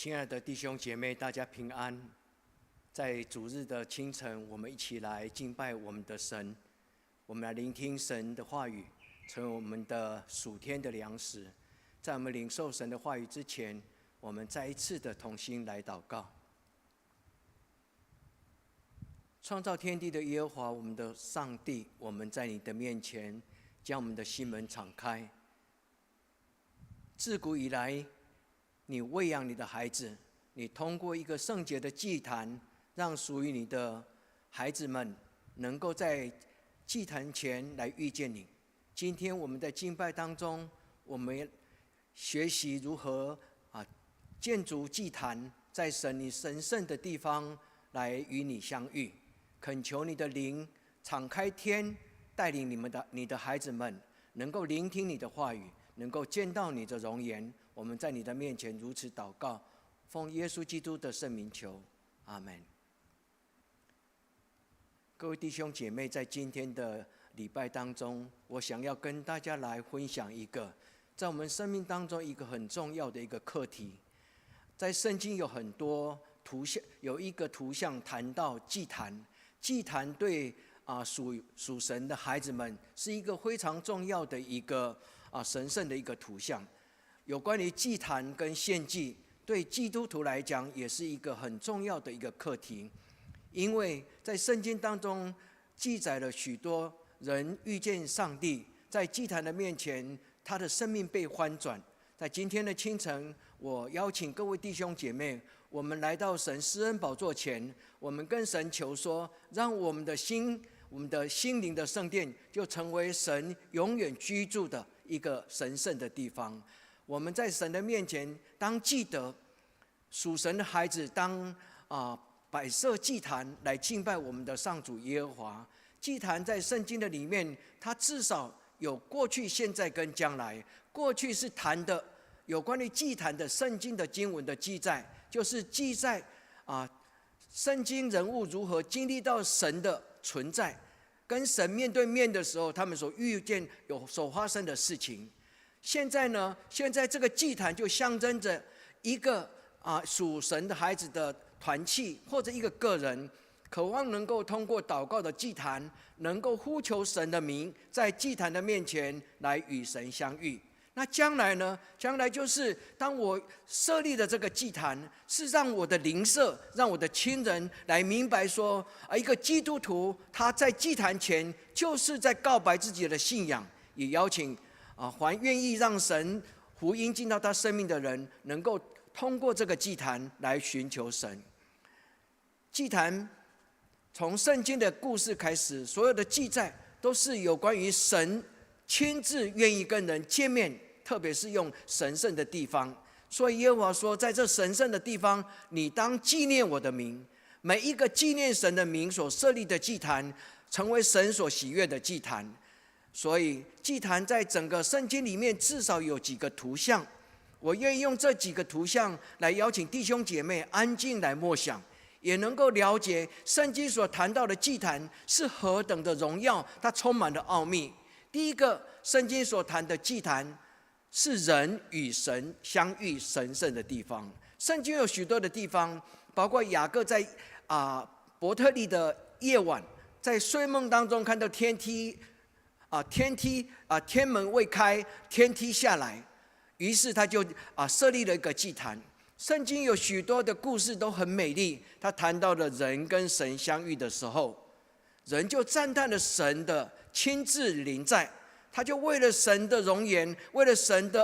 親愛的弟兄姐妹，大家平安。在主日的清晨，我們一起來敬拜我們的神，我們來聆聽神的話語，成為我們的屬天的糧食。在我們領受神的話語之前，我們再一次的同心來禱告。創造天地的耶和華，我們的上帝，我們在你的面前將我們的心門敞開。自古以來，你餵養你的孩子，你通過一個聖潔的祭壇，讓屬於你的孩子們能夠在祭壇前來遇見你。今天我們在敬拜當中，我們學習如何建築祭壇，在神你神聖的地方來與你相遇。懇求你的靈敞開天，帶領你的孩子們能夠聆聽你的話語，能夠見到你的容顏。我們在你的面前如此禱告，奉耶穌基督的聖名求，阿門。各位弟兄姐妹，在今天的禮拜當中，我想要跟大家來分享一個在我們生命當中一個很重要的一個課題。在聖經有很多圖像，有一個圖像談到祭壇，祭壇對屬神的孩子們是一個非常重要的一個神聖的一個圖像。有關於祭壇跟獻祭，對基督徒來講也是一個很重要的一個課題，因為在聖經當中記載了許多人遇見上帝，在祭壇的面前，他的生命被翻轉。在今天的清晨，我邀請各位弟兄姐妹，我們來到神施恩寶座前，我們跟神求說，讓我們的心、我們的心靈的聖殿，就成為神永遠居住的一個神聖的地方。我們在神的面前，當記得屬神的孩子，當擺設祭壇來敬拜我們的上主耶和華。祭壇在聖經的裡面，它至少有過去、現在跟將來。過去是談的有關於祭壇的聖經的經文的記載，就是記載聖經人物如何經歷到神的存在，跟神面對面的時候，他們所遇見有所發生的事情。現在呢？現在這個祭壇就象徵着一個屬神的孩子的團契，或者一個個人，渴望能夠通過禱告的祭壇，能夠呼求神的名，在祭壇的面前來與神相遇。那將來呢？將來就是當我設立的這個祭壇，是讓我的鄰舍、讓我的親人來明白說，一個基督徒他在祭壇前就是在告白自己的信仰，也邀請凡願意讓神福音進到他生命的人，能夠通過這個祭壇來尋求神。祭壇從聖經的故事開始，所有的記載都是有關於神親自願意跟人見面，特別是用神聖的地方。所以耶和華說，在這神聖的地方，你當紀念我的名。每一個紀念神的名所設立的祭壇，成為神所喜悅的祭壇。所以祭壇在整個聖經裡面至少有幾個圖像，我願意用這幾個圖像來邀請弟兄姐妹安靜來默想，也能夠了解聖經所談到的祭壇是何等的榮耀，它充滿了奧秘。第一個，聖經所談的祭壇是人與神相遇神聖的地方。聖經有許多的地方，包括雅各在伯特利的夜晚，在睡夢當中看到天梯。天梯啊，天門未開，天梯下來，於是他就設立了一個祭壇。聖經有許多的故事都很美麗，他談到了人跟神相遇的時候，人就讚嘆了神的親自臨在，他就為了神的容顏，為了神的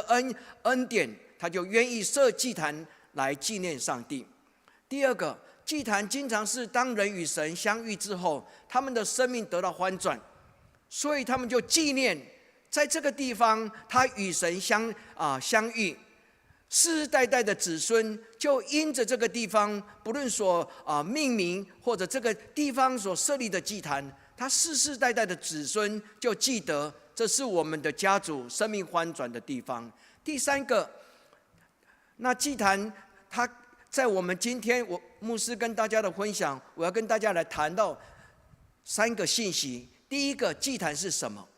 恩典，他就願意設祭壇來紀念上帝。第二個，祭壇經常是當人與神相遇之後，他們的生命得到翻轉。所以他們就紀念，在這個地方，他與神相遇，世世代代的子孫就因着這個地方，不論所命名或者這個地方所設立的祭壇，他世世代代的子孫就記得這是我們的家族生命翻轉的地方。第三個，那祭壇它在我們今天我牧師跟大家的分享，我要跟大家來談到三個信息。第一個，祭壇是什麼？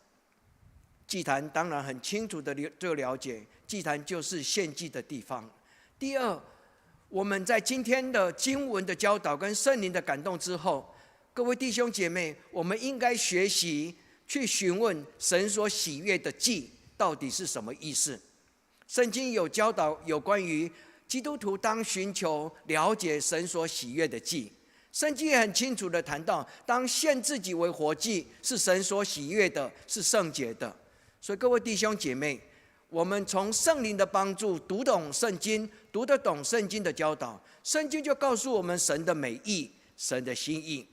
祭壇當然很清楚的就了解，祭壇就是獻祭的地方。第二，我們在今天的經文的教導跟聖靈的感動之後，各位弟兄姐妹，我們應該學習去詢問神所喜悅的祭到底是什麼意思。聖經有教導有關於基督徒當尋求了解神所喜悅的祭。聖經也很清楚的談到，當獻自己為活祭，是神所喜悅的，是聖潔的。所以各位弟兄姐妹，我們從聖靈的幫助讀懂聖經，讀得懂聖經的教導，聖經就告訴我們神的美意、神的心意。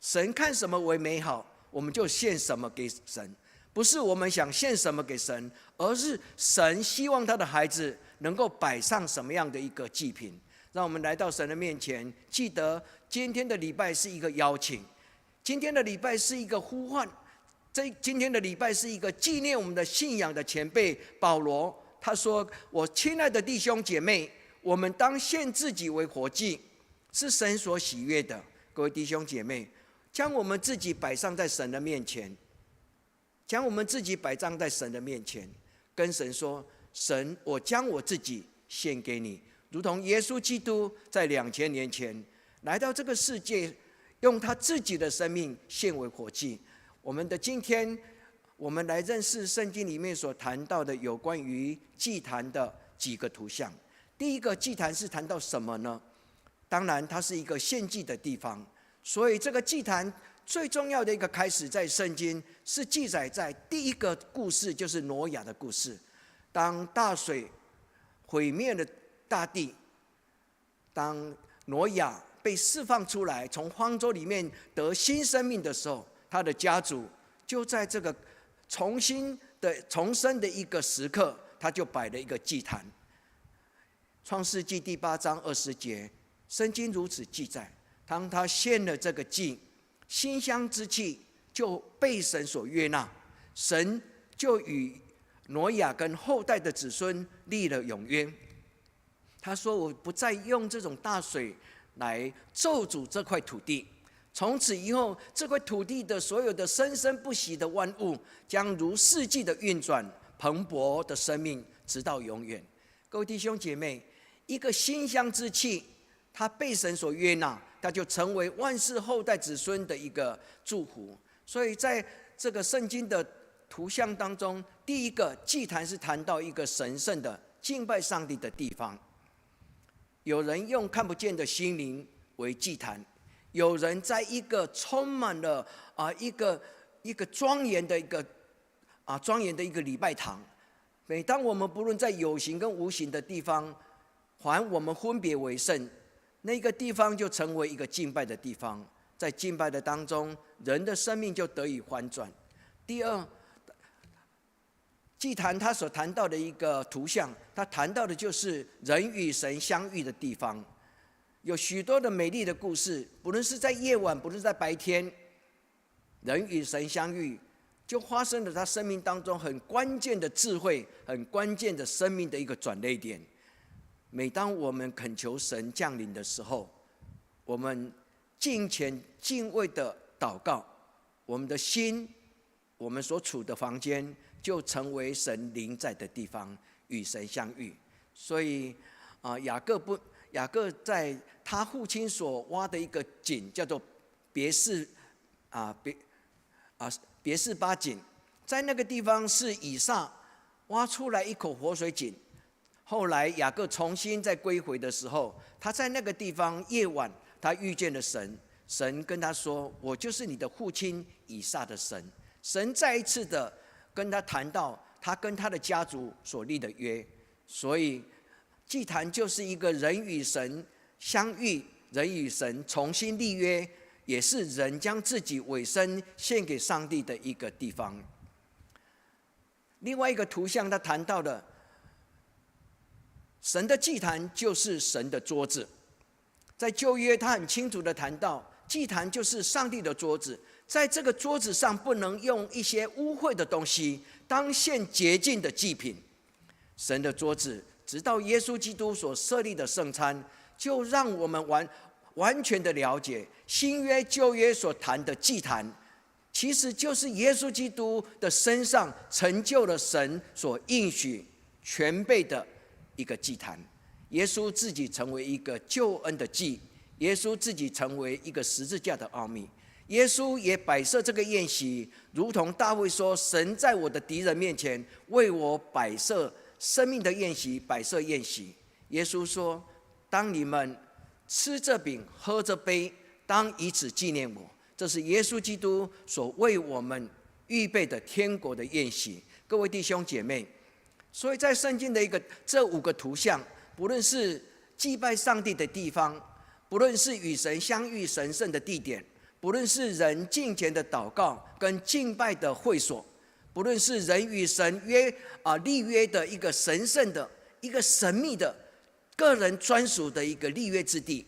神看什麼為美好，我們就獻什麼給神。不是我們想獻什麼給神，而是神希望他的孩子能夠擺上什麼樣的一個祭品。讓我們來到神的面前，記得今天的禮拜是一個邀請，今天的禮拜是一個呼喚，這今天的禮拜是一個紀念我們的信仰的前輩保羅。他說：“我親愛的弟兄姐妹，我們當獻自己為活祭，是神所喜悅的。”各位弟兄姐妹，將我們自己擺上在神的面前，將我們自己擺上在神的面前，跟神說：“神，我將我自己獻給你。”如同耶穌基督在2000年前來到這個世界，用他自己的生命獻為活祭。我們的今天，我們來認識聖經裡面所談到的有關於祭壇的幾個圖像。第一個祭壇是談到什麼呢？當然，它是一個獻祭的地方。所以，這個祭壇最重要的一個開始，在聖經是記載在第一個故事，就是挪亞的故事。當大水毀滅了大地，當挪亞被釋放出來，從方舟裡面得新生命的時候，他的家族就在這個重新的重生的一個時刻，他就擺了一個祭壇。創世紀第八章20節，聖經如此記載：當他獻了這個祭，馨香之氣就被神所悅納，神就與挪亞跟後代的子孫立了永約。他說：“我不再用這種大水來咒詛這塊土地。從此以後，這塊土地的所有的生生不息的萬物，將如四季的運轉，蓬勃的生命，直到永遠。”各位弟兄姐妹，一個馨香之氣，它被神所悅納，它就成為萬世後代子孫的一個祝福。所以，在這個聖經的圖像當中，第一個祭壇是談到一個神聖的敬拜上帝的地方。有人用看不見的心靈為祭壇，有人在一個充滿了一個莊嚴的一個禮拜堂。每當我們不論在有形跟無形的地方，凡我們分別為聖，那個地方就成為一個敬拜的地方。在敬拜的當中，人的生命就得以翻轉。第二，祭壇他所談到的一個圖像，他談到的就是人與神相遇的地方，有許多的美麗的故事，不論是在夜晚，不論是在白天，人與神相遇，就發生了他生命當中很關鍵的智慧，很關鍵的生命的一個轉捩點。每當我們懇求神降臨的時候，我們敬虔敬畏的禱告，我們的心，我們所處的房間，就成為神臨在的地方，與神相遇。所以啊，雅各不，雅各在他父親所挖的一個井，叫做別是巴井，在那個地方是以撒挖出來一口活水井。後來雅各重新再歸回的時候，他在那個地方夜晚，他遇見了神，神跟他說：“我就是你的父親以撒的神。”神再一次的跟他談到他跟他的家族所立的約，所以祭壇就是一個人與神相遇、人與神重新立約，也是人將自己委身獻給上帝的一個地方。另外一個圖像，他談到的神的祭壇就是神的桌子，在舊約他很清楚的談到，祭壇就是上帝的桌子。在這個桌子上不能用一些污穢的東西，當獻潔淨的祭品。神的桌子，直到耶穌基督所設立的聖餐，就讓我們完完全的了解新約舊約所談的祭壇，其實就是耶穌基督的身上成就了神所應許全備的一個祭壇。耶穌自己成為一個救恩的祭，耶穌自己成為一個十字架的奧秘。耶穌也擺設這個宴席，如同大衛說：“神在我的敵人面前為我擺設生命的宴席，擺設宴席。”耶穌說：“當你們吃這餅、喝這杯，當以此紀念我。”這是耶穌基督所為我們預備的天國的宴席。各位弟兄姐妹，所以在聖經的一個這五個圖像，不論是祭拜上帝的地方，不論是與神相遇神聖的地點，不論是人敬虔的禱告跟敬拜的會所，不論是人與神約啊立約的一個神聖的一個神秘的個人專屬的一個立約之地，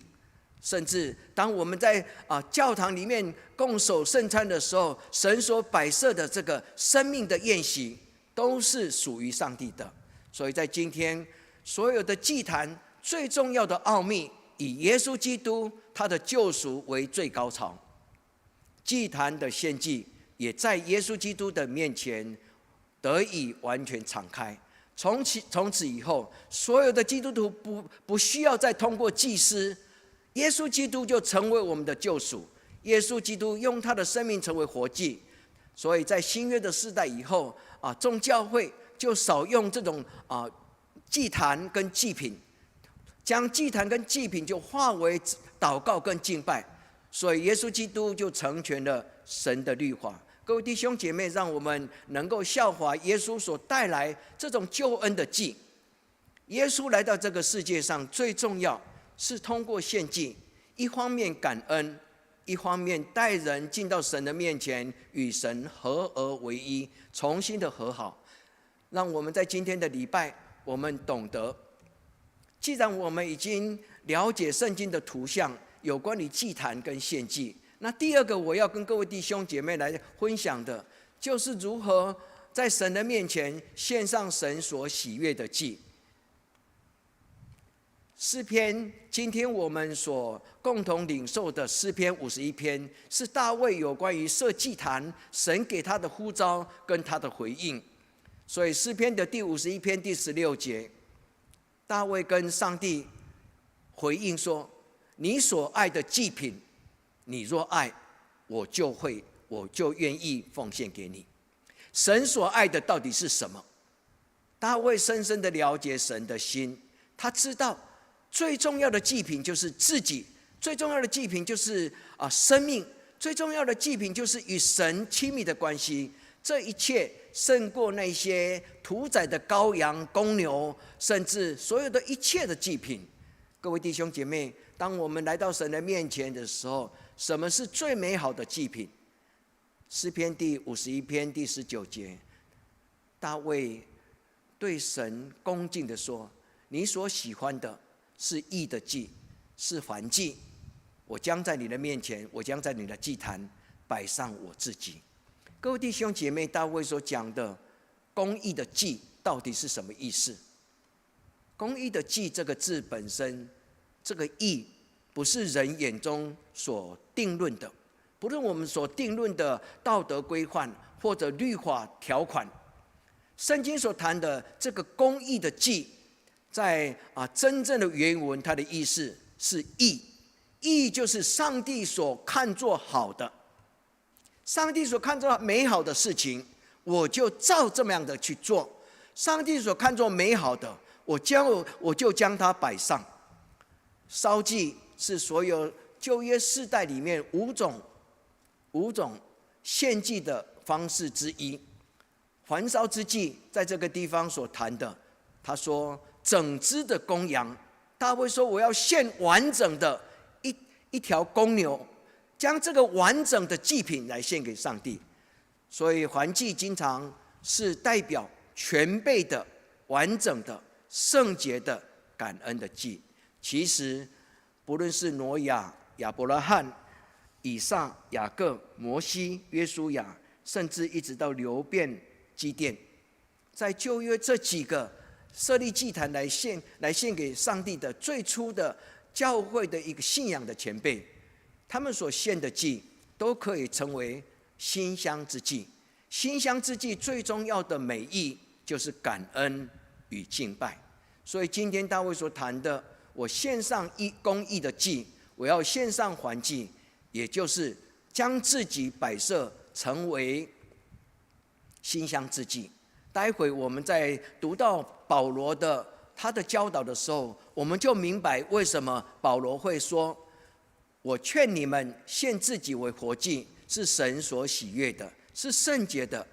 甚至當我們在教堂裡面共守聖餐的時候，神所擺設的這個生命的宴席，都是屬於上帝的。所以在今天，所有的祭壇最重要的奧秘，以耶穌基督他的救贖為最高潮。祭壇的獻祭也在耶穌基督的面前得以完全敞開。從此以後，所有的基督徒不需要再通過祭司，耶穌基督就成為我們的救贖。耶穌基督用他的生命成為活祭。所以在新約的世代以後啊，眾教會就少用這種祭壇跟祭品，將祭壇跟祭品就化為禱告跟敬拜。所以耶穌基督就成全了神的律法。各位弟兄姐妹，讓我們能夠效法耶穌所帶來這種救恩的祭。耶穌來到這個世界上，最重要是通過獻祭，一方面感恩，一方面帶人進到神的面前，與神合而為一，重新的和好。讓我們在今天的禮拜，我們懂得，既然我們已經了解聖經的圖像，有關於祭壇跟獻祭，那第二個我要跟各位弟兄姐妹來分享的，就是如何在神的面前獻上神所喜悅的祭。詩篇，今天我們所共同領受的詩篇51篇，是大衛有關於設祭壇，神給他的呼召跟他的回應。所以詩篇的第51篇第16節，大衛跟上帝回應說：“你所愛的祭品，你若愛，我就會，我就願意奉獻給你。”神所愛的到底是什麼？大衛深深的了解神的心，他知道最重要的祭品就是自己，最重要的祭品就是生命，最重要的祭品就是與神親密的關係。這一切勝過那些屠宰的羔羊、公牛，甚至所有的一切的祭品。各位弟兄姐妹，當我們來到神的面前的時候，什麼是最美好的祭品？詩篇第51篇第19節，大衛對神恭敬的說：“你所喜歡的是義的祭，是燔祭。我將在你的面前，我將在你的祭壇擺上我自己。”各位弟兄姐妹，大衛所講的公義的祭到底是什麼意思？公義的祭這個字本身，這個義不是人眼中所定論的，不論我們所定論的道德規範或者律法條款，聖經所談的這個公義的祭，在真正的原文，它的意思是義，義就是上帝所看作好的，上帝所看作美好的事情，我就照這麼樣的去做。上帝所看作美好的，我就將它擺上。燒祭是所有舊約世代裡面五種獻祭的方式之一。燔燒之祭在這個地方所談的，他說整隻的公羊，大衛說我要獻完整的一條公牛，將這個完整的祭品來獻給上帝。所以燔祭經常是代表全備的、完整的、聖潔的感恩的祭。其實，不論是挪亞、亞伯拉罕、以撒、雅各、摩西、約書亞，甚至一直到流便、基甸，在舊約這幾個設立祭壇來獻給上帝的最初的教會的一個信仰的前輩，他們所獻的祭都可以稱為馨香之祭。馨香之祭最重要的美意就是感恩與敬拜。所以今天大衛所談的，我獻上一公義的祭，我要獻上燔祭，也就是將自己擺設成為馨香之祭。待會我們在讀到保羅的他的教導的時候，我們就明白為什麼保羅會說：“我勸你們獻自己為活祭，是神所喜悅的，是聖潔的。”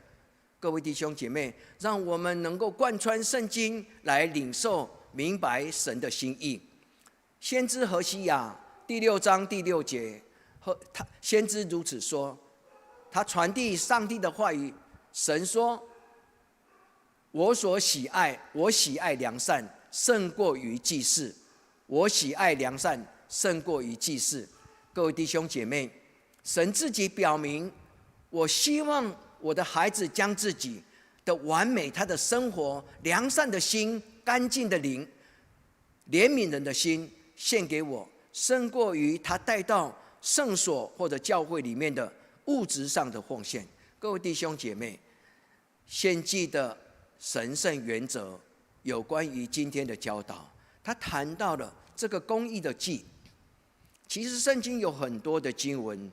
各位弟兄姐妹，讓我們能夠貫穿聖經來領受明白神的心意。先知何西阿第六章第六節，和他先知如此說，他傳遞上帝的話語。神說：“我所喜愛，我喜愛良善，勝過於祭祀；我喜愛良善，勝過於祭祀。”各位弟兄姐妹，神自己表明，我希望我的孩子將自己的完美、他的生活、良善的心、乾淨的靈、憐憫人的心獻給我，勝過於他帶到聖所或者教會裡面的物質上的奉獻。各位弟兄姐妹，獻祭的神聖原則有關於今天的教導，他談到了這個公義的祭。其實聖經有很多的經文，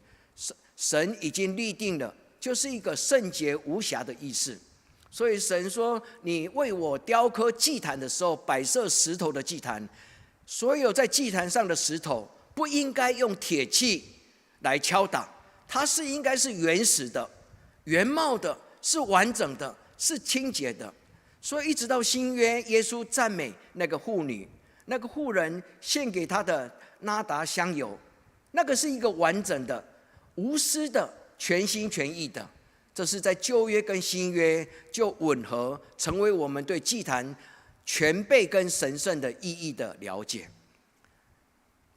神已經立定了，就是一個聖潔無瑕的意思。所以神說：“你為我雕刻祭壇的時候，擺設石頭的祭壇，所有在祭壇上的石頭不應該用鐵器來敲打，它是應該是原始的、原貌的，是完整的，是清潔的。”所以一直到新約，耶穌讚美那個婦女、那個婦人獻給他的哪噠香油，那個是一個完整的、無私的、全心全意的。這是在舊約跟新約就吻合，成為我們對祭壇全備跟神聖的意義的了解。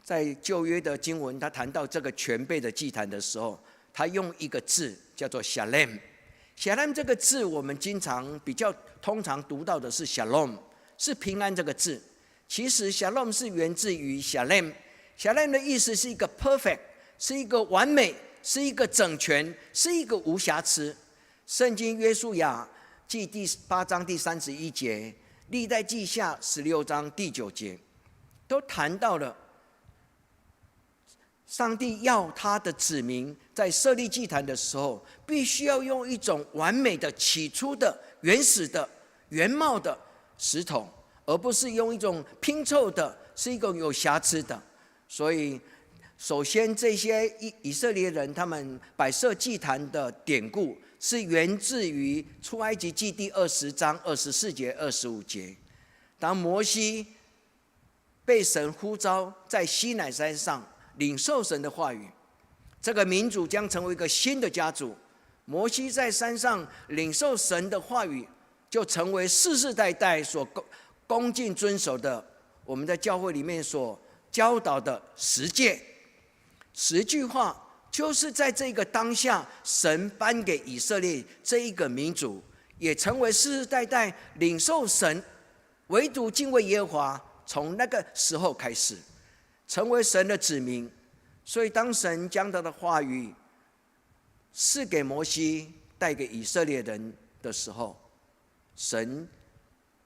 在舊約的經文，他談到這個全備的祭壇的時候，他用一個字叫做 “shalem”。“shalem” 這個字，我們經常比較通常讀到的是 “shalom”，是平安這個字。其實 “shalom” 是源自於 “shalem”。“shalem” 的意思是一個 perfect，是一個完美，是一個整全，是一個無瑕疵。聖經約書亞記第八章第31節，歷代志下16章第九節，都談到了上帝要他的子民在設立祭壇的時候，必須要用一種完美的、起初的、原始的、原貌的石頭，而不是用一種拼湊的，是一個有瑕疵的。所以，首先，這些以色列人他們擺設祭壇的典故，是源自於出埃及記第20章24節、25節。當摩西被神呼召在西乃山上領受神的話語，這個民族將成為一個新的家族。摩西在山上領受神的話語，就成為世世代代所恭敬遵守的，我們在教會裡面所教導的十誡。十句話就是在這個當下，神頒給以色列這一個民族，也成為世世代代領受神，唯獨敬畏耶和華。從那個時候開始，成為神的子民。所以，當神將他的話語賜給摩西，帶給以色列人的時候，神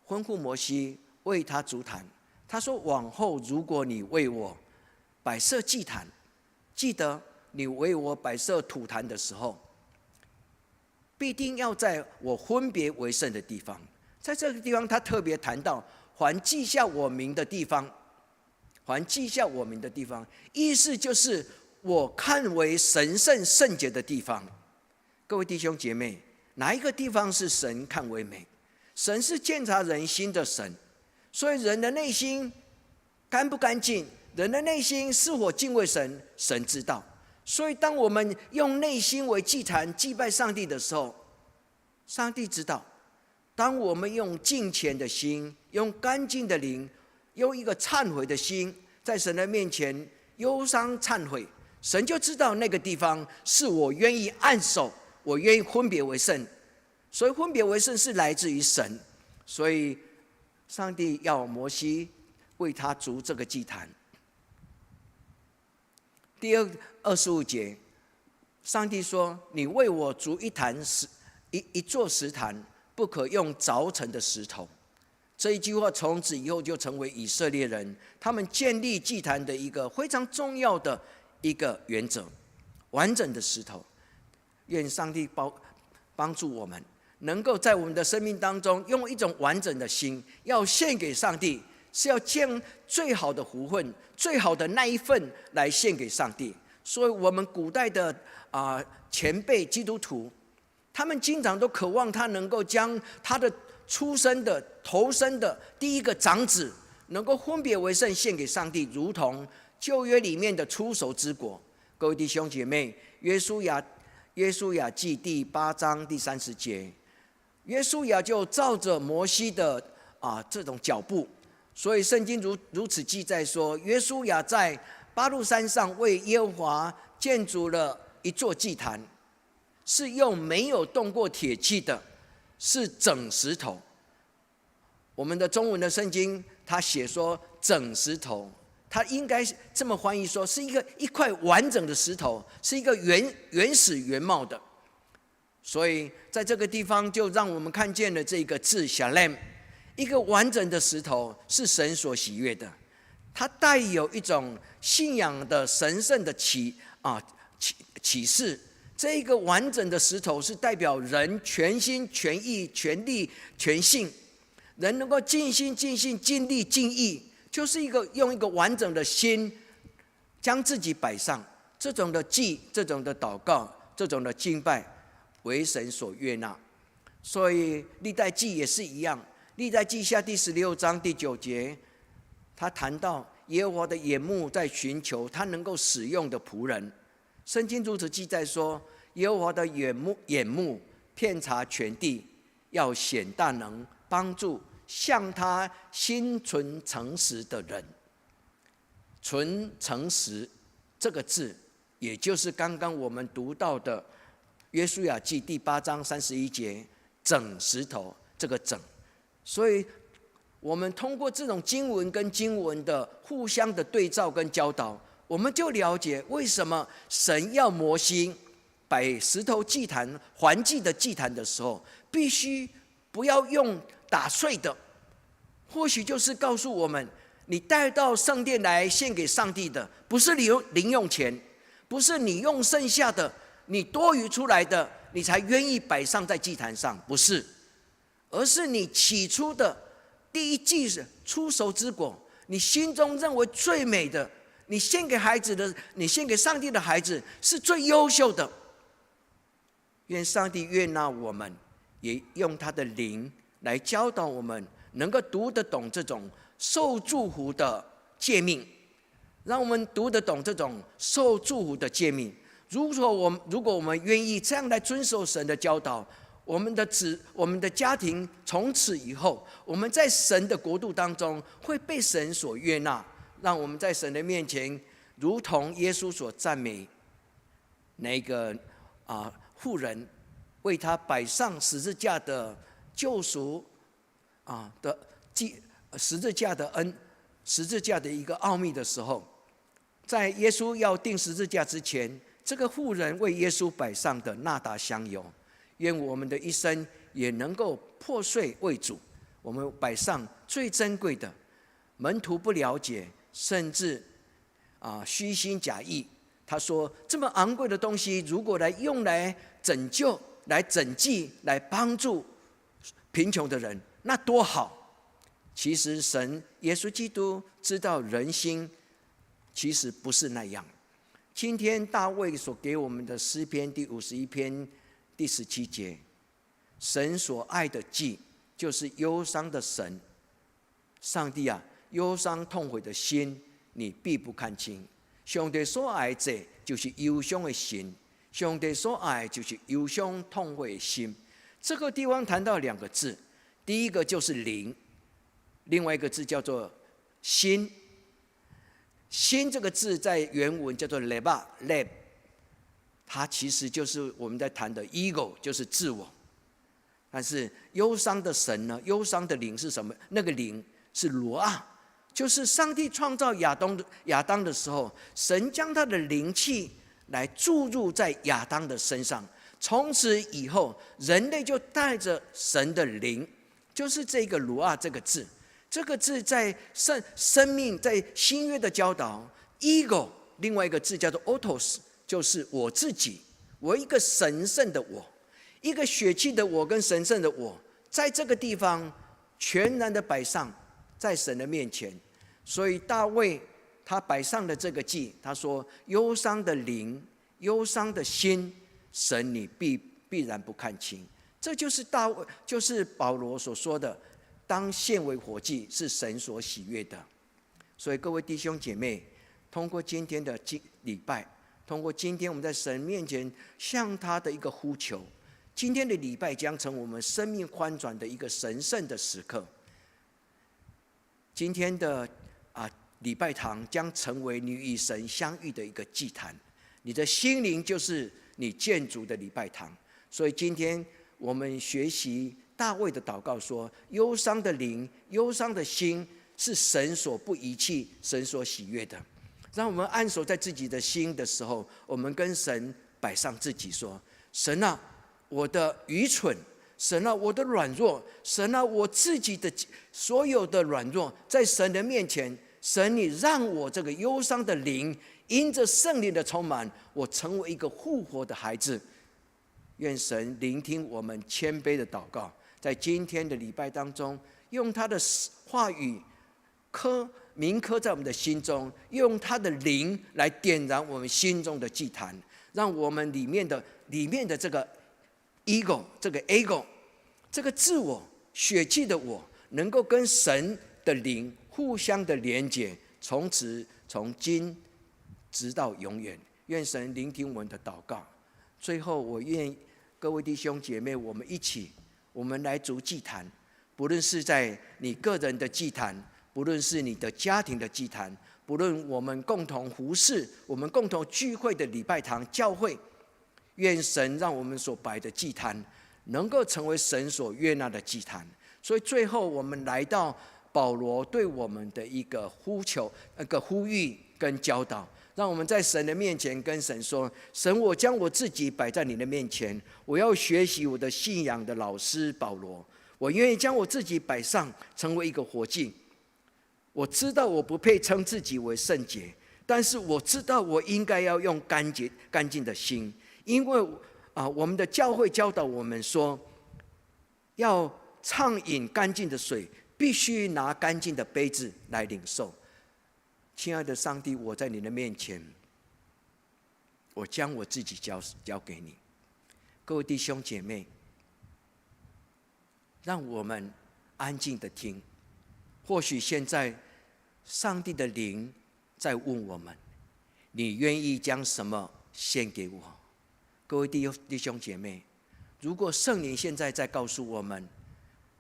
吩咐摩西為他築壇。他說：“往後如果你為我擺設祭壇，記得你為我擺設土壇的時候，必定要在我分別為聖的地方。”在這個地方，他特別談到凡記下我名的地方，凡記下我名的地方，意思就是我看為神聖聖潔的地方。各位弟兄姐妹，哪一個地方是神看為美？神是鑒察人心的神，所以人的內心乾不乾淨，人的內心是否敬畏神，神知道。所以，當我們用內心為祭壇祭拜上帝的時候，上帝知道。當我們用敬虔的心，用乾淨的靈，用一個懺悔的心，在神的面前憂傷懺悔，神就知道那個地方是我願意按手，我願意分別為聖。所以分別為聖是來自於神，所以上帝要摩西為他築這個祭壇。第二25節，上帝說：“你為我築一壇石，一座石壇，不可用鑿成的石頭。”這一句話從此以後就成為以色列人他們建立祭壇的一個非常重要的一個原則。完整的石頭，願上帝幫助我們，能夠在我們的生命當中用一種完整的心，要獻給上帝，是要將最好的福分、最好的那一份來獻給上帝。所以，我們古代的前輩基督徒，他們經常都渴望他能夠將他的出生的頭生的第一個長子，能夠分別為聖獻給上帝，如同舊約裡面的初熟之果。各位弟兄姐妹，約書亞記第八章第30節，約書亞就照着摩西的這種腳步，所以聖經如此記載說，約書亞在巴路山上為耶和華建築了一座祭壇，是用沒有動過鐵器的，是整石頭。我們的中文的聖經，他寫說整石頭。他應該這麼翻譯說，是一塊完整的石頭，是一個原始原貌的。所以在這個地方就讓我們看見了這個字 “shalem”，一個完整的石頭是神所喜悅的，它帶有一種信仰的神聖的啟示。這一個完整的石頭是代表人全心全意全力全性，人能夠盡心盡性盡力盡意。就是一個用一個完整的心，將自己擺上，這種的祭，這種的禱告，這種的敬拜，為神所悅納。所以歷代志也是一樣，歷代志下第16章第9節，他談到耶和華的眼目在尋求他能夠使用的僕人。聖經如此記載說，耶和華的眼目遍察全地，要顯大能，幫助向他心存誠實的人。存誠實這個字，也就是剛剛我們讀到的約書亞記第八章31節，整石頭這個整。所以，我們通過這種經文跟經文的互相的對照跟教導，我們就了解為什麼神要摩西擺石頭祭壇、燔祭的祭壇的時候，必須不要用打碎的。或許就是告訴我們，你帶到聖殿來獻給上帝的，不是你零用錢，不是你用剩下的、你多餘出來的，你才願意擺上在祭壇上，不是，而是你起初的第一季是初熟之果，你心中認為最美的，你獻給孩子的，你獻給上帝的孩子是最優秀的。願上帝悅納我們，也用他的靈來教導我們，能夠讀得懂這種受祝福的誡命，讓我們讀得懂這種受祝福的誡命。如果我們願意這樣來遵守神的教導，我們的子、我們的家庭從此以後，我們在神的國度當中會被神所悅納，讓我們在神的面前，如同耶穌所讚美那個婦人為他擺上十字架的救贖的祭十字架的恩，十字架的一個奧秘的時候，在耶穌要釘十字架之前，這個婦人為耶穌擺上的哪噠香油，願我們的一生也能夠破碎為主，我們擺上最珍貴的。門徒不了解，甚至虛心假意。他說：這麼昂貴的東西，如果來用來拯救、來賑濟、來幫助貧窮的人，那多好！其實神耶穌基督知道人心，其實不是那樣。今天大衛所給我們的詩篇第51篇第17節，神所愛的祭就是憂傷的神。上帝啊，憂傷痛悔的心，你必不看輕。上帝所愛的祭就是憂傷的心，上帝所愛就是憂傷痛悔的心。這個地方談到兩個字，第一個就是靈，另外一個字叫做心。心這個字在原文叫做 leba，leb，它其實就是我們在談的 ego，就是自我。但是憂傷的神呢？憂傷的靈是什麼？那個靈是羅啊，就是上帝創造亞當的時候，神將他的靈氣來注入在亞當的身上，從此以後，人類就帶着神的靈，就是這個 ruach 這個字。這個字在生命在新約的教導，ego 另外一個字叫做 autos，就是我自己，我一個神聖的我，一個血氣的我跟神聖的我，在這個地方全然的擺上在神的面前。所以大衛他擺上的這個祭，他說：憂傷的靈、憂傷的心，神你必然不看輕。這就是大衛，就是保羅所說的，當獻為活祭，是神所喜悅的。所以各位弟兄姐妹，通過今天的敬禮拜，通過今天我們在神面前向他的一個呼求，今天的禮拜將成為我們生命翻轉的一個神聖的時刻。今天的禮拜堂將成為你與神相遇的一個祭壇，你的心靈就是你建築的禮拜堂。所以今天我們學習大衛的禱告說：憂傷的靈、憂傷的心，是神所不遺棄、神所喜悅的。讓我們按手在自己的心的時候，我們跟神擺上自己，說：神啊，我的愚蠢，神啊，我的軟弱，神啊，我自己的所有的軟弱，在神的面前，神你讓我這個憂傷的靈，因着聖靈的充滿，我成為一個復活的孩子。願神聆聽我們謙卑的禱告，在今天的禮拜當中，用他的話語刻銘刻在我們的心中，用他的靈來點燃我們心中的祭壇，讓我們裡面的這個 ego，這個 ego，這個自我血氣的我，能夠跟神的靈互相的連接，從此從今直到永遠。願神聆聽我們的禱告。最後，我願各位弟兄姐妹，我們一起，我們來築祭壇，不論是在你個人的祭壇，不論是你的家庭的祭壇，不論我們共同服侍、我們共同聚會的禮拜堂教會，願神讓我們所擺的祭壇能夠成為神所悅納的祭壇。所以最後，我們來到保羅對我們的一個呼求、一個呼籲跟教導。讓我們在神的面前跟神說：“神，我將我自己擺在你的面前，我要學習我的信仰的老師保羅。我願意將我自己擺上，成為一個活祭。我知道我不配稱自己為聖潔，但是我知道我應該要用乾淨、乾淨的心，因為我們的教會教導我們說，要暢飲乾淨的水，必須拿乾淨的杯子來領受。”親愛的上帝，我在你的面前，我將我自己交給你。各位弟兄姐妹，讓我們安靜的聽。或許現在上帝的靈在問我們：你願意將什麼獻給我？各位弟兄姐妹，如果聖靈現在在告訴我們，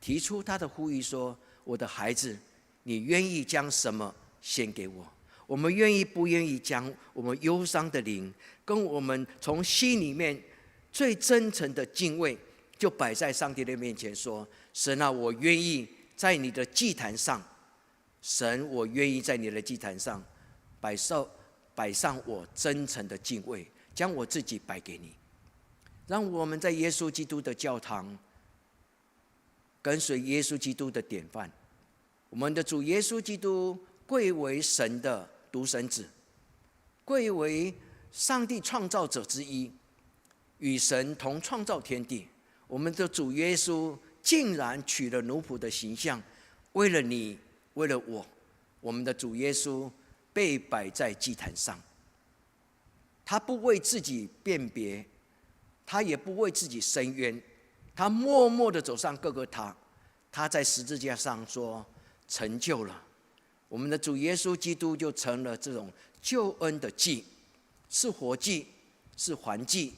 提出他的呼籲說：“我的孩子，你願意將什麼獻給我？”我們願意不願意將我們憂傷的靈，跟我們從心裡面最真誠的敬畏，就擺在上帝的面前，說：“神啊，我願意在你的祭壇上，神，我願意在你的祭壇上擺上我真誠的敬畏，將我自己擺給你。”讓我們在耶穌基督的教堂，跟隨耶穌基督的典範。我們的主耶穌基督貴為神的獨生子，貴為上帝創造者之一，與神同創造天地。我們的主耶穌竟然取了奴僕的形象，為了你，為了我，我們的主耶穌被擺在祭壇上。他不為自己辨別，他也不為自己伸冤，他默默的走上各各他。他在十字架上說：“成就了。”我們的主耶穌基督就成了這種救恩的祭，是活祭，是燔祭，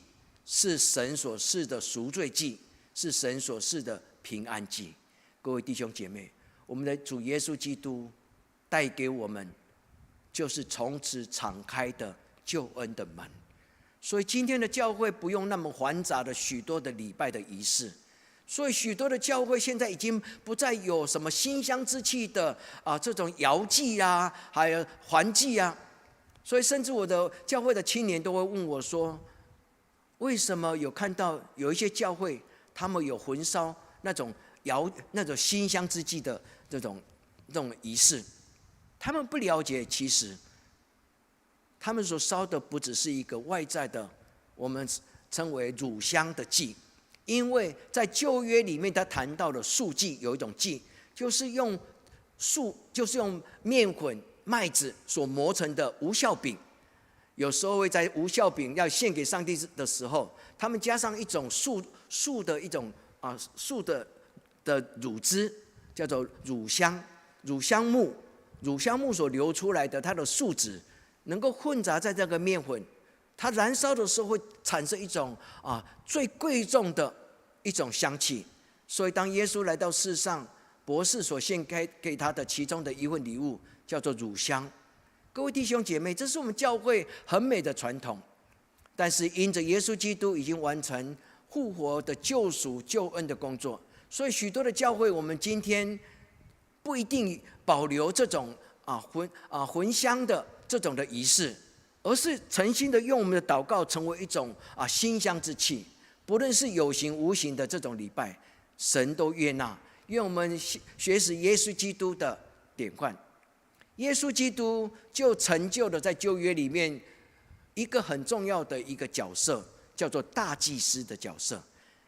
是神所賜的贖罪祭，是神所賜的平安祭。各位弟兄姐妹，我們的主耶穌基督帶給我們，就是從此敞開的救恩的門。所以今天的教會不用那麼繁雜的許多的禮拜的儀式。所以許多的教會現在已經不再有什麼馨香之氣的這種搖祭啊，還有燔祭啊。所以甚至我的教會的青年都會問我說：“為什麼有看到有一些教會，他們有焚燒那種搖那種馨香之祭的這種儀式。他們不了解，其實他們所燒的不只是一個外在的，我們稱為乳香的祭，因為在舊約裡面，他談到了素祭，有一種祭，就是用素，就是用麵粉、麥子所磨成的無酵餅。有時候會在無酵餅要獻給上帝的時候，他們加上一種素素的一種啊素的乳汁，叫做乳香、乳香木、乳香木所流出來的它的樹脂，能夠混雜在這個麵粉，它燃燒的時候會產生一種最貴重的一種香氣。所以當耶穌來到世上，博士所獻給他的其中的一份禮物叫做乳香。各位弟兄姐妹，這是我們教會很美的傳統。但是因着耶穌基督已經完成復活的救贖救恩的工作，所以許多的教會，我們今天不一定保留這種焚香的這種的儀式，而是誠心的用我們的禱告成為一種馨香之氣。不論是有形無形的這種禮拜，神都悅納。願我們學習耶穌基督的典範。耶穌基督就成就了在舊約裡面一個很重要的一個角色，叫做大祭司的角色。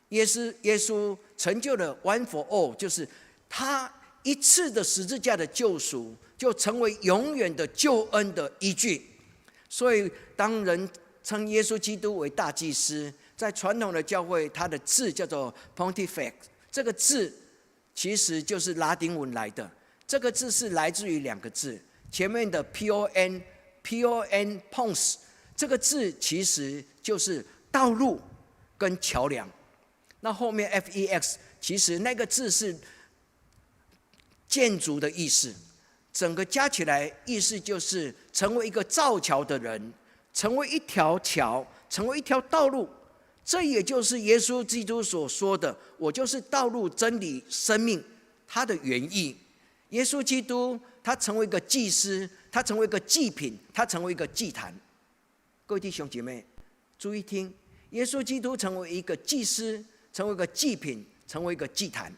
耶穌成就了 one for all，就是他一次的十字架的救贖，就成為永遠的救恩的依據。所以當人稱耶穌基督為大祭司，在傳統的教會，他的字叫做 Pontifex，這個字其實就是拉丁文來的。這個字是來自於兩個字，前面的 P O N Pons 這個字其實就是道路跟橋梁。那後面 F E X 其實那個字是建築的意思，整個加起來意思就是成為一個造橋的人，成為一條橋，成為一條道路。這也就是耶穌基督所說的：“我就是道路、真理、生命。”它的原意。耶穌基督他成為一個祭司，他成為一個祭品，他成為一個祭壇。各位弟兄姐妹，注意聽，耶穌基督成為一個祭司，成為一個祭品，成為一個祭壇。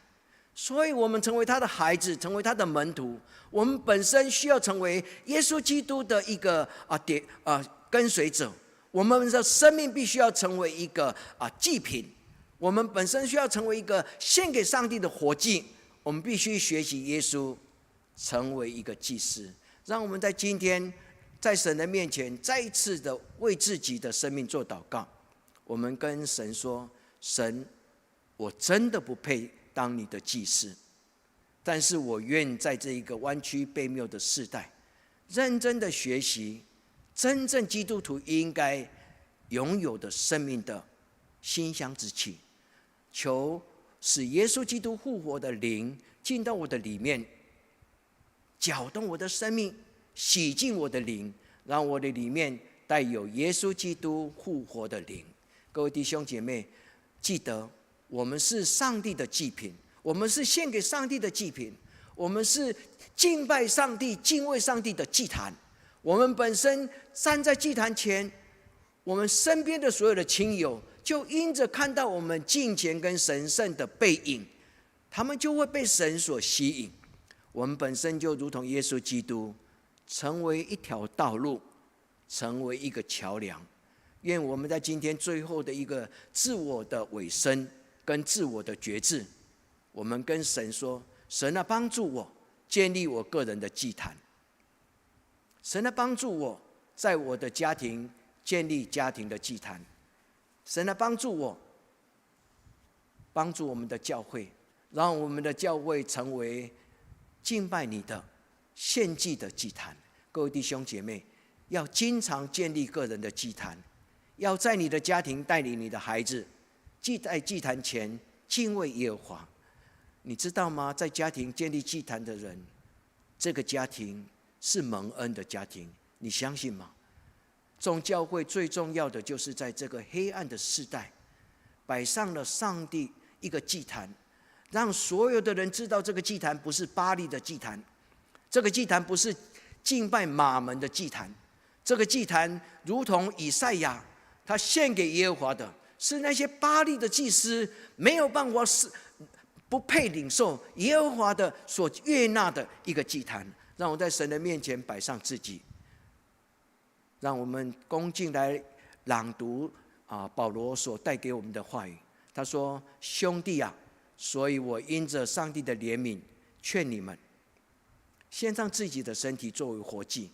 所以，我們成為他的孩子，成為他的門徒，我們本身需要成為耶穌基督的一個點跟隨者。我們的生命必須要成為一個祭品，我們本身需要成為一個獻給上帝的活祭。我們必須學習耶穌，成為一個祭司。讓我們在今天，在神的面前，再一次的為自己的生命做禱告。我們跟神說：“神，我真的不配當你的祭司，但是我願在這一個彎曲悖謬的世代，認真的學習真正基督徒應該擁有的生命的馨香之氣。求使耶穌基督復活的靈進到我的裡面，攪動我的生命，洗淨我的靈，讓我的裡面帶有耶穌基督復活的靈。”各位弟兄姐妹，記得我們是上帝的祭品，我們是獻給上帝的祭品，我們是敬拜上帝、敬畏上帝的祭壇。我們本身站在祭壇前，我們身邊的所有的親友，就因着看到我們敬虔跟神聖的背影，他們就會被神所吸引。我們本身就如同耶穌基督，成為一條道路，成為一個橋梁。願我們在今天最後的一個自我的委身跟自我的決志，我們跟神說：“神啊，幫助我建立我個人的祭壇。神啊，幫助我在我的家庭建立家庭的祭壇。神啊，幫助我，幫助我們的教會，讓我們的教會成為敬拜你的獻祭的祭壇。”各位弟兄姐妹，要經常建立個人的祭壇，要在你的家庭帶領你的孩子，祭在祭壇前敬畏耶和華。你知道嗎？在家庭建立祭壇的人，這個家庭是蒙恩的家庭，你相信嗎？眾教會最重要的就是在這個黑暗的世代，擺上了上帝一個祭壇，讓所有的人知道這個祭壇不是巴力的祭壇，這個祭壇不是敬拜瑪門的祭壇，這個祭壇如同以賽亞他獻給耶和華的，是那些巴力的祭司沒有辦法是不配領受耶和華的所悅納的一個祭壇。讓我在神的面前擺上自己，讓我們恭敬來朗讀保羅所帶給我們的話語。他說：“兄弟啊，所以我因着上帝的憐憫，勸你們，獻上自己的身體作為活祭，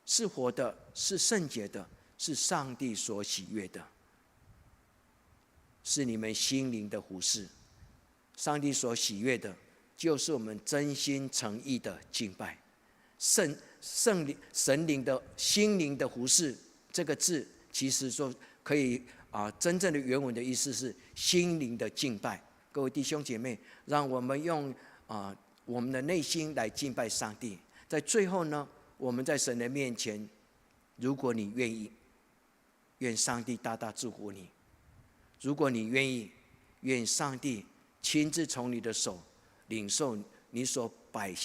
是活的，是聖潔的，是上帝所喜悅的，是你們心靈的服事。上帝所喜悅的，就是我們真心誠意的敬拜。聖靈神靈的心靈的服事，這個字其實說可以真正的原文的意思是心靈的敬拜。各位弟兄姐妹，讓我們用我們的內心來敬拜上帝。在最後呢，我們在神的面前，如果你願意，願上帝大大祝福你；如果你願意，願上帝親自從你的手領受你所擺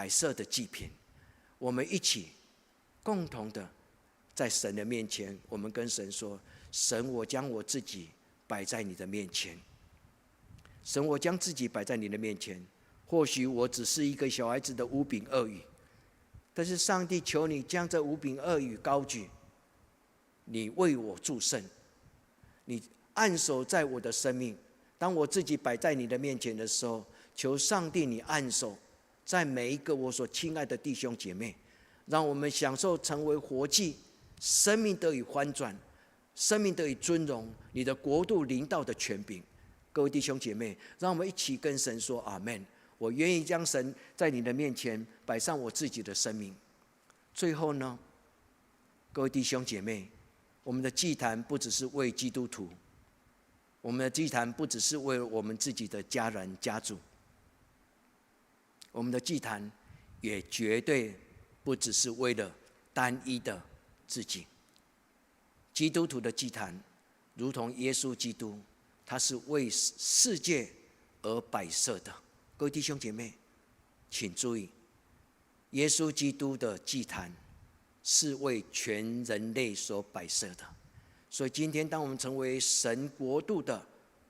設的祭品。我們一起共同的在神的面前，我們跟神說：“神，我將我自己擺在你的面前。神，我將自己擺在你的面前。或許我只是一個小孩子的五餅二魚，但是上帝求你將這五餅二魚高舉，你為我祝聖，你按手在我的生命。當我自己擺在你的面前的時候，求上帝你按手在每一個我所親愛的弟兄姐妹，讓我們享受成為活祭，生命得以翻轉，生命得以尊榮，你的國度臨到的權柄。各位弟兄姐妹，讓我們一起跟神說阿門。我願意將神在你的面前擺上我自己的生命。最後呢，各位弟兄姐妹，我們的祭壇不只是為基督徒，我們的祭壇不只是為我們自己的家人家族，我們的祭壇也絕對不只是為了單一的自己。基督徒的祭壇，如同耶穌基督，他是為世界而擺設的。各位弟兄姐妹，請注意，耶穌基督的祭壇是為全人類所擺設的。所以今天，當我們成為神國度的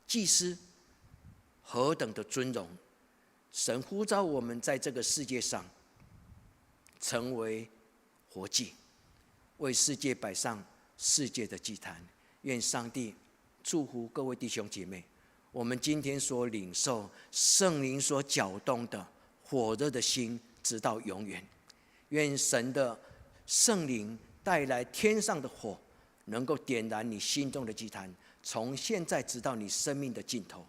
祭司，何等的尊榮！神呼召我們在這個世界上成為活祭，為世界擺上世界的祭壇。願上帝祝福各位弟兄姐妹。我們今天所領受聖靈所攪動的火熱的心，直到永遠。願神的聖靈帶來天上的火，能夠點燃你心中的祭壇，從現在直到你生命的盡頭，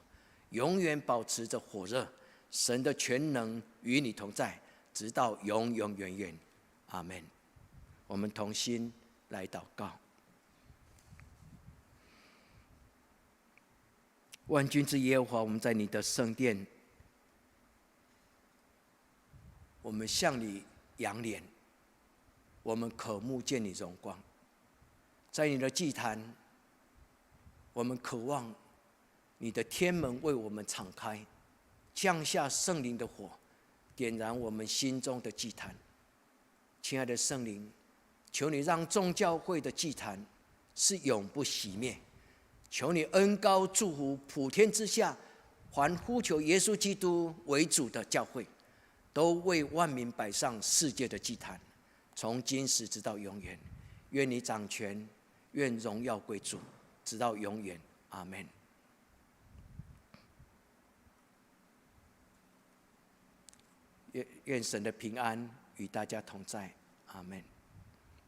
永遠保持着火熱。神的全能與你同在，直到永永遠遠。阿門。我們同心來禱告。萬軍之耶和華，我們在你的聖殿，我們向你仰臉，我們渴慕見你榮光。在你的祭壇，我們渴望你的天門為我們敞開，降下聖靈的火，點燃我們心中的祭壇。親愛的聖靈，求你讓眾教會的祭壇是永不熄滅。求你恩膏祝福普天之下，凡呼求耶穌基督為主的教會，都為萬民擺上世界的祭壇，從今時直到永遠。願你掌權，願榮耀歸主，直到永遠。阿門。願神的平安與大家同在。阿門。